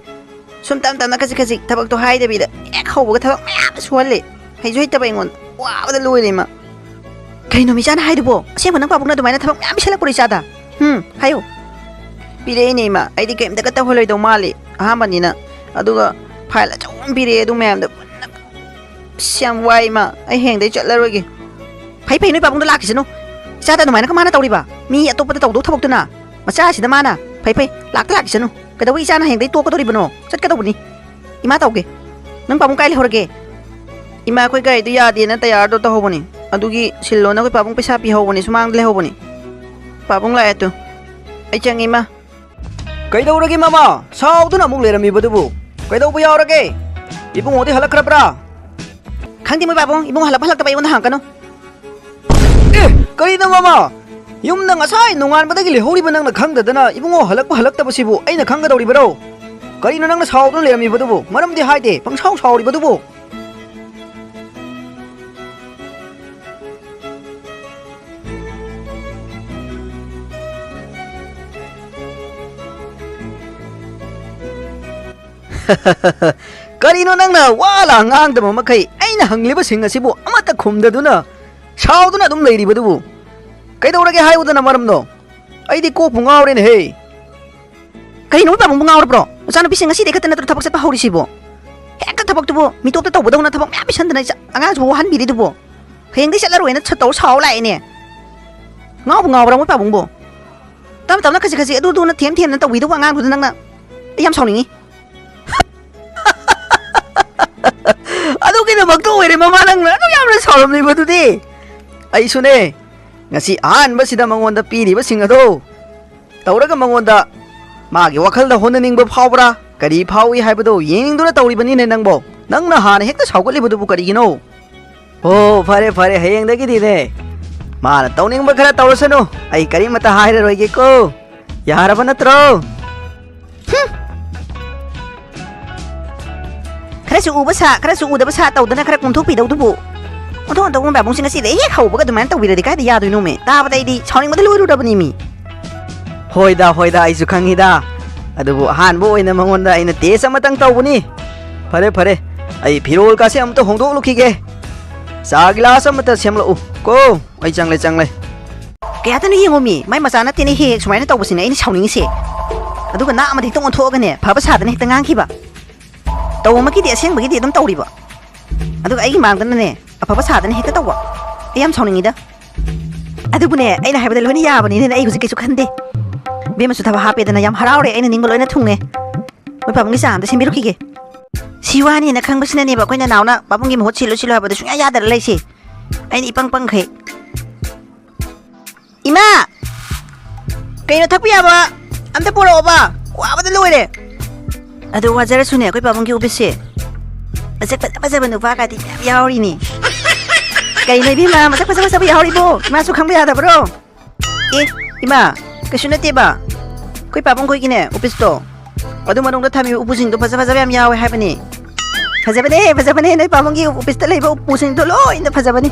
ꯁꯨꯝ ꯇꯞ ꯇꯞꯅ ꯈꯖꯤꯛ ꯈꯖꯤꯛ ꯊꯕꯛꯇꯣ ꯍꯥꯏꯗꯕꯤꯗ ꯍꯦꯛ ꯍꯧꯕꯒ ꯊꯕꯛ ꯃꯌꯥꯝ ꯁꯨꯍꯜꯂꯦ꯫ ꯍꯩꯁꯨ ꯍꯩꯇꯕ ꯑꯩꯉꯣꯟꯗ꯫ ꯋꯥꯕꯗ ꯂꯣꯏꯔꯦ ꯏꯃꯥ꯫ ꯀꯩꯅꯣ ꯃꯤꯆꯥꯅ ꯍꯥꯏꯗꯨꯕꯣ? ꯑꯁꯦꯡꯕ ꯅꯪ ꯄꯥꯕꯨꯡꯅ ꯑꯗꯨꯃꯥꯏꯅ ꯊꯕꯛ ꯃꯌꯥꯝ ꯄꯤꯁꯜꯂꯛꯄ꯭ꯔꯣ ꯏꯆꯥꯗ? ꯍꯨꯝ, ꯍꯥꯏꯌꯨ꯫ ꯄꯤꯔꯛꯏꯅꯦ ꯏꯃꯥ꯫ ꯑꯩꯗꯤ ꯀꯩꯝꯇꯒ ꯇꯧꯍꯜꯂꯣꯏꯗꯧ ꯃꯥꯜꯂꯤ ꯑꯍꯥꯟꯕꯅꯤꯅ꯫ ꯑꯗꯨꯒ ꯐꯥꯏꯜ ꯑꯆꯧꯕ ꯑꯃ ꯄꯤꯔꯛꯑꯦ, ꯑꯗꯨ ꯃꯌꯥꯝꯗꯣ ꯄꯨꯟꯅ꯫ ꯑꯁ, ꯌꯥꯝ ꯋꯥꯏ ꯏꯃꯥ꯫ ꯑꯩ ꯍꯌꯦꯡꯗꯩ ꯆꯠꯂꯔꯣꯏꯒꯦ꯫ ꯐꯩ ꯐꯩ, ꯅꯣꯏ ꯄꯥꯕꯨꯡꯗꯣ ꯂꯥꯛꯈꯤꯁꯅꯨ꯫ ꯏꯆꯥꯗ ꯑꯗꯨꯃꯥꯏꯅ ꯀꯃꯥꯏꯅ ꯇꯧꯔꯤꯕ? ꯃꯤ ꯑꯇꯣꯞꯄꯗ ꯇꯧꯗꯧ ꯊꯕꯛꯇꯨꯅ꯫ ꯃꯆꯥꯁꯤꯗ ꯃꯥꯅ꯫ ꯐꯩ ꯐꯩ, ꯂꯥꯛꯇ ꯂꯥꯛꯈꯤꯁꯅꯨ꯫ ꯀꯩꯗꯧꯕꯩ ꯏꯆꯥꯅ ꯍꯌꯦꯡꯗꯩ ꯇꯣꯛꯀꯗꯧꯔꯤꯕꯅꯣ? ꯆꯠꯀꯗꯧꯕꯅꯤ꯫ ꯏꯃꯥ ꯇꯧꯒꯦ꯫ ꯅꯪ ꯄꯥꯕꯨꯡ ꯀꯥꯏ ꯂꯩꯍꯧꯔꯒꯦ? ꯏꯃꯥ, ꯑꯩꯈꯣꯏ ꯒꯥꯔꯤꯗꯨ ꯌꯥꯗꯦꯅ ꯇꯌꯥꯔꯗꯣ ꯇꯧꯍꯧꯕꯅꯤ꯫ ꯑꯗꯨꯒꯤ ꯁꯤꯜꯂꯣꯅ ꯑꯩꯈꯣꯏ ꯄꯥꯕꯨꯡ ꯄꯩꯁꯥ ꯄꯤꯍꯧꯕꯅꯤ, ꯁꯨꯃꯥꯡꯗ ꯂꯩꯍꯧꯕꯅꯤ꯫ ꯄꯥꯕꯨꯡ ꯂꯥꯛꯑꯦ ꯇꯨ꯫ ꯑꯩ ꯆꯪꯉꯦ, ꯏꯃꯥ꯫ ꯀꯩꯗꯧꯔꯒꯦ ꯃꯃꯥ? ꯁꯥꯎꯗꯨꯅ ꯑꯃꯨꯛ ꯂꯩꯔꯝꯃꯤꯕꯗꯨꯕꯨ? ꯀꯩꯗꯧꯕ ꯌꯥꯎꯔꯒꯦ? ꯏꯕꯨꯡꯉꯣꯗꯤ ꯍꯜꯂꯛꯈ꯭ꯔꯕ꯭ꯔꯥ? ꯈꯪꯗꯦ ꯃꯣꯏ ꯄꯥꯕꯨꯡ, ꯏꯕꯨꯡꯉꯣ ꯍꯜꯂꯛꯄ ꯍꯜꯂꯛꯇꯕ ꯑꯩꯉꯣꯟꯗ ꯍꯪꯉꯛꯀꯅꯨ꯫ ꯑꯦ, ꯀꯔꯤꯅꯣ ꯃꯃꯥ? ꯌꯨꯝꯗ ꯉꯁꯥꯏ ꯅꯣꯡꯉꯥꯟꯕꯗꯒꯤ ꯂꯩꯍꯧꯔꯤꯕ ꯅꯪꯅ ꯈꯪꯗꯗꯅ ꯏꯕꯨꯡꯉꯣ ꯍꯜꯂꯛꯄ ꯍꯜꯂꯛꯇꯕꯁꯤꯕꯨ ꯑꯩꯅ ꯈꯪꯒꯗꯧꯔꯤꯕꯔꯣ? ꯀꯔꯤꯅꯣ ꯅꯪꯅ ꯁꯥꯎꯗꯨꯅ ꯂꯩꯔꯝꯃꯤꯕꯗꯨꯕꯨ? ꯃꯔꯝꯗꯤ ꯍꯥꯏꯗꯦ, ꯄꯪꯁꯥꯎ ꯁꯥꯎꯔꯤꯕꯗꯨꯕꯨ? ꯀꯔꯤꯅꯣ ꯅꯪꯅ ꯋꯥ ꯂꯥ ꯉꯥꯡꯗꯕ ꯃꯈꯩ ꯑꯩꯅ ꯍꯪꯂꯤꯕꯁꯤꯡ ꯑꯁꯤꯕꯨ ꯑꯃꯠꯇ ꯈꯨꯝꯗꯗꯨꯅ ꯁꯥꯎꯗꯨꯅ ꯑꯗꯨꯝ ꯂꯩꯔꯤꯕꯗꯨꯕꯨ? ꯀꯩꯗꯧꯔꯒꯦ ꯍꯥꯏꯌꯨꯗꯅ ꯃꯔꯝꯗꯣ? ꯑꯩꯗꯤ ꯀꯣꯛꯄꯨ ꯉꯥꯎꯔꯦꯅꯦꯍꯦ꯫ ꯀꯔꯤꯅꯣ ꯃꯣꯏ ꯄꯥꯕꯨꯡꯕꯨ ꯉꯥꯎꯔꯕ꯭ꯔꯣ? ꯃꯆꯥꯅꯨꯄꯤꯁꯤꯡ ꯉꯁꯤꯗꯩ ꯈꯛꯇ ꯅꯠꯇ꯭ꯔꯣ ꯊꯕꯛ ꯆꯠꯄ ꯍꯧꯔꯤꯁꯤꯕꯣ? ꯍꯦꯛꯇ ꯊꯕꯛꯇꯨꯕꯨ ꯃꯤꯇꯣꯞꯇ ꯇꯧꯕꯗꯧꯅ ꯊꯕꯛ ꯃꯌꯥꯝ ꯄꯤꯁꯟꯗꯅ ꯏꯆꯥ-, ꯑꯉꯥꯡꯁꯤꯕꯨ ꯋꯥꯍꯟꯕꯤꯔꯤꯗꯨꯕꯣ? ꯍꯌꯦꯡꯗꯩ ꯆꯠꯂꯔꯣꯏꯅ ꯁꯠ ꯇꯧꯔ ꯁꯥꯎ ꯂꯥꯛꯑꯦꯅꯦ꯫ ꯉꯥꯎꯕꯨ ꯉꯥꯎꯕ꯭ꯔꯥ ꯃꯣꯏ ꯄꯥꯕꯨꯡꯕꯨ? ꯇꯞ ꯇꯞꯅ ꯈꯖꯤꯛ ꯈꯖꯤꯛ ꯑꯗꯨ ꯑꯗꯨꯅ ꯊꯦꯝ ꯊꯦꯝꯅ ꯇꯧꯕꯤꯗꯧꯕ ꯑꯉꯥꯡꯗꯨꯗ ꯅꯪꯅ꯫ ꯑꯩ ꯌꯥꯝ ꯁꯥꯎꯅꯤꯡꯉꯤ꯫ ꯑꯗꯨꯒꯤꯗꯃꯛꯇ ꯑꯣꯏꯔꯦ ꯃꯃꯥ ꯅꯪꯅ ꯑꯗꯨꯛ ꯌꯥꯝꯅ ꯁꯥꯎꯔꯝꯂꯤꯕꯗꯨꯗꯤ꯫ ꯑꯩꯁꯨꯅꯦ, ꯉꯁꯤ ꯑꯍꯥꯟꯕꯁꯤꯗ ꯃꯉꯣꯟꯗ ꯄꯤꯔꯤꯕꯁꯤꯡ ꯑꯗꯣ ꯇꯧꯔꯒ ꯃꯉꯣꯟꯗ ꯃꯥꯒꯤ ꯋꯥꯈꯜꯗ ꯍꯣꯠꯅꯅꯤꯡꯕ ꯐꯥꯎꯕ꯭ꯔꯥ, ꯀꯔꯤ ꯐꯥꯎꯏ ꯍꯥꯏꯕꯗꯣ ꯌꯦꯡꯅꯤꯡꯗꯨꯅ ꯇꯧꯔꯤꯕꯅꯤꯅꯦ ꯅꯪꯕꯣ꯫ ꯅꯪꯅ ꯍꯥꯟꯅ ꯍꯦꯛꯇ ꯁꯥꯎꯒꯠꯂꯤꯕꯗꯨꯕꯨ ꯀꯔꯤꯒꯤꯅꯣ? ꯑꯣ, ꯐꯔꯦ, ꯐꯔꯦ, ꯍꯌꯦꯡꯗꯒꯤꯗꯤꯅꯦ ꯃꯥꯅ ꯇꯧꯅꯤꯡꯕ ꯈꯔ ꯇꯧꯔꯁꯅꯨ, ꯑꯩ ꯀꯔꯤꯃꯇ ꯍꯥꯏꯔꯔꯣꯏꯒꯦꯀꯣ꯫ ꯌꯥꯔꯕ ꯅꯠꯇ꯭ꯔꯣ? ꯍꯨꯝ! ꯈꯔꯁꯨ ꯎꯕ ꯁꯥ, ꯈꯔꯁꯨ ꯎꯗꯕ ꯁꯥ ꯇꯧꯗꯅ ꯈꯔ ꯀꯣꯝꯊꯣꯛꯄꯤꯗꯧꯗꯨꯕꯨ꯫ ꯑꯣꯟꯊꯣꯛ ꯑꯣꯟꯊꯣꯛꯄ ꯄꯥꯕꯨꯡꯁꯤꯡ ꯑꯁꯤꯗ ꯍꯦꯛ ꯍꯧꯕꯒ ꯑꯗꯨꯃꯥꯏꯅ ꯇꯧꯕꯤꯔꯗꯤ ꯀꯥꯏꯗ ꯌꯥꯗꯣꯏꯅꯣꯃꯦ? ꯇꯥꯕꯗ ꯑꯩꯗꯤ ꯁꯥꯎꯅꯤꯡꯕꯗ ꯂꯣꯏꯔꯨꯔꯕꯅꯤꯃꯤ꯫ ꯍꯣꯏꯗ, ꯍꯣꯏꯗ, ꯑꯩꯁꯨ ꯈꯪꯉꯤꯗ꯫ ꯑꯗꯨꯕꯨ ꯑꯍꯥꯟꯕ ꯑꯣꯏꯅ ꯃꯉꯣꯟꯗ ꯑꯩꯅ ꯇꯦꯁ ꯑꯃꯇꯪ ꯇꯧꯕꯅꯤ꯫ ꯐꯔꯦ, ꯐꯔꯦ, ꯑꯩ ꯐꯤꯔꯣꯜ ꯀꯥꯁꯦ ꯑꯃꯇ ꯍꯣꯡꯗꯣꯛꯂꯨꯈꯤꯒꯦ꯫ ꯆꯥ ꯒꯤꯂꯥꯁ ꯑꯃꯇ ꯁꯦꯝꯂꯛꯎ ꯀꯣ꯫ ꯑꯩ ꯆꯪꯂꯦ, ꯆꯪꯂꯦ꯫ ꯀꯌꯥꯗꯅꯣ ꯌꯦꯡꯉꯣꯃꯤ, ꯃꯥꯏ ꯃꯆꯥ ꯅꯠꯇꯦꯅꯦ ꯍꯦꯛ ꯍꯦꯛ ꯁꯨꯃꯥꯏꯅ ꯇꯧꯕꯁꯤꯅꯦ ꯑꯩꯅ ꯁꯥꯎꯅꯤꯡꯉꯤꯁꯦ꯫ ꯑꯗꯨꯒ ꯅꯥ ꯑꯃꯗ ꯍꯦꯛꯇ ꯑꯣꯟꯊꯣꯛꯑꯒꯅꯦ ꯐꯕ ꯁꯥꯗꯅ ꯍꯦꯛꯇ ꯉꯥꯡꯈꯤꯕ꯫ ꯇꯧꯕꯃꯛꯀꯤꯗꯤ ꯑꯁꯦꯡꯕꯒꯤꯗꯤ ꯑꯗꯨꯝ ꯇꯧꯔꯤꯕ꯫ ꯑꯗꯨꯒ ꯑꯩꯒꯤ ꯃꯥꯡꯗꯅꯅꯦ ꯑꯐꯕ ꯁꯥꯗꯅ ꯍꯦꯛꯇ ꯇꯧꯕ꯫ ꯑꯩ ꯌꯥꯝ ꯁꯥꯎꯅꯤꯡꯉꯤꯗ꯫ ꯑꯗꯨꯕꯨꯅꯦ, ꯑꯩꯅ ꯍꯥꯏꯕꯗ ꯂꯣꯏꯅ ꯌꯥꯕꯅꯤꯅꯅꯦ ꯑꯩ ꯍꯧꯖꯤꯛ ꯀꯩꯁꯨ ꯈꯟꯗꯦ꯫ ꯕꯦꯝꯃꯁꯨ ꯊꯕꯛ ꯍꯥꯞꯄꯦꯗꯅ ꯌꯥꯝ ꯍꯔꯥꯎꯔꯦ, ꯑꯩꯅ ꯅꯤꯡꯕ ꯂꯣꯏꯅ ꯊꯨꯡꯉꯦ꯫ ꯃꯣꯏ ꯄꯥꯕꯨꯡꯒꯤ ꯆꯥ ꯑꯝꯇ ꯁꯦꯝꯕꯤꯔꯨꯈꯤꯒꯦ꯫ ꯁꯤ ꯋꯥꯅꯤꯅ ꯈꯪꯕꯁꯤꯅꯅꯦꯕ ꯑꯩꯈꯣꯏ ꯅꯅꯥꯎꯅ ꯄꯥꯕꯨꯡꯒꯤ ꯃꯍꯨꯠ ꯁꯤꯜꯂꯨ ꯁꯤꯜꯂꯨ ꯍꯥꯏꯕꯗ ꯁꯨꯡꯌꯥ ꯌꯥꯗꯅ ꯂꯩꯁꯦ꯫ ꯑꯩꯅ ꯏꯄꯪ ꯄꯪꯈꯩ꯫ ꯏꯃꯥ! ꯀꯩꯅꯣ ꯊꯛꯄ ꯌꯥꯕ ꯑꯝꯇ ꯄꯨꯔꯛꯑꯣꯕ? ꯋꯥꯕꯗ ꯂꯣꯏꯔꯦ꯫ ꯑꯗꯨ ꯋꯥꯖꯔꯁꯨꯅꯦ, ꯑꯩꯈꯣꯏ ꯄꯥꯕꯨꯡꯒꯤ ꯑꯣꯐꯤꯁꯁꯦ ꯃꯁꯛ ꯐꯖ ꯐꯖꯕ ꯅꯨꯄꯥꯒꯗꯤ ꯃꯌꯥꯝ ꯌꯥꯎꯔꯤꯅꯤ꯫ ꯀꯩꯅꯣ ꯏꯕꯦꯝꯃ, ꯃꯁꯛ ꯐꯖ ꯐꯖꯕ ꯌꯥꯎꯔꯤꯕꯣ? ꯏꯃꯥꯁꯨ ꯈꯪꯕ ꯌꯥꯗꯕ꯭ꯔꯣ? ꯑꯦ, ꯏꯃꯥ, ꯀꯩꯁꯨ ꯅꯠꯇꯦꯕ꯫ ꯑꯩꯈꯣꯏ ꯄꯥꯕꯨꯡ ꯈꯣꯏꯒꯤꯅꯦ, ꯑꯣꯐꯤꯁꯇꯣ, ꯑꯗꯨ ꯃꯅꯨꯡꯗ ꯊꯝꯃꯤꯕ ꯎꯄꯨꯁꯤꯡꯗꯣ ꯐꯖ ꯐꯖꯕ ꯌꯥꯝ ꯌꯥꯎꯋꯦ ꯍꯥꯏꯕꯅꯤ꯫ ꯐꯖꯕꯅꯦ, ꯐꯖꯕꯅꯦ, ꯅꯣꯏ ꯄꯥꯕꯨꯡꯒꯤ ꯑꯣꯐꯤꯁꯇ ꯂꯩꯕ ꯎꯄꯨꯁꯤꯡꯗꯣ ꯂꯣꯏꯅ ꯐꯖꯕꯅꯤ꯫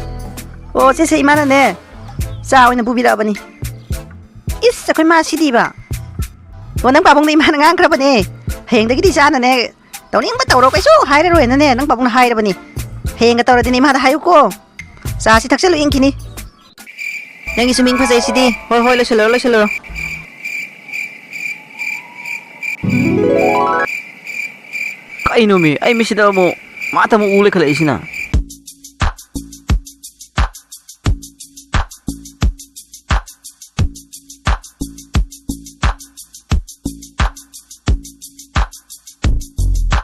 ꯑꯣ, ꯁꯤꯁꯦ ꯏꯃꯥꯅꯅꯦ, ꯆꯥ ꯑꯣꯏꯅ ꯄꯨꯕꯤꯔꯛꯑꯕꯅꯤ꯫ ꯏꯁ, ꯑꯩꯈꯣꯏ ꯃꯥ ꯁꯤꯗꯤꯕ꯫ ꯑꯣ, ꯅꯪ ꯄꯥꯕꯨꯡꯗ ꯏꯃꯥꯅ ꯉꯥꯡꯈ꯭ꯔꯕꯅꯦ꯫ ꯍꯌꯦꯡꯗꯒꯤꯗꯤ ꯏꯆꯥꯅꯅꯦ, ꯇꯧꯅꯤꯡꯕ ꯇꯧꯔꯣ, ꯀꯩꯁꯨ ꯍꯥꯏꯔꯔꯣꯏꯅꯅꯦ, ꯅꯪ ꯄꯥꯕꯨꯡꯅ ꯍꯥꯏꯔꯕꯅꯤ꯫ ꯍꯌꯦꯡꯒ ꯇꯧꯔꯗꯤꯅꯦ, ꯏꯃꯥꯗ ꯍꯥꯏꯌꯨꯀꯣ꯫ ꯆꯥꯁꯤ ꯊꯛꯆꯜꯂꯨ, ꯏꯪꯈꯤꯅꯤ꯫ ꯅꯪꯒꯤꯁꯨ ꯃꯤꯡ ꯐꯖꯩꯁꯤꯗꯤ꯫ ꯍꯣꯏ, ꯍꯣꯏ, ꯂꯣꯏꯁꯤꯜꯂꯨꯔꯣ, ꯂꯣꯏꯁꯤꯜꯂꯨꯔꯣ꯫ ꯀꯩꯅꯣꯃꯤ, ꯑꯩ ꯃꯤꯠꯁꯤꯗ ꯑꯃꯨꯛ ꯃꯥꯇ ꯑꯃꯨꯛ ꯎ ꯂꯩꯈꯠꯂꯛꯏꯁꯤꯅ?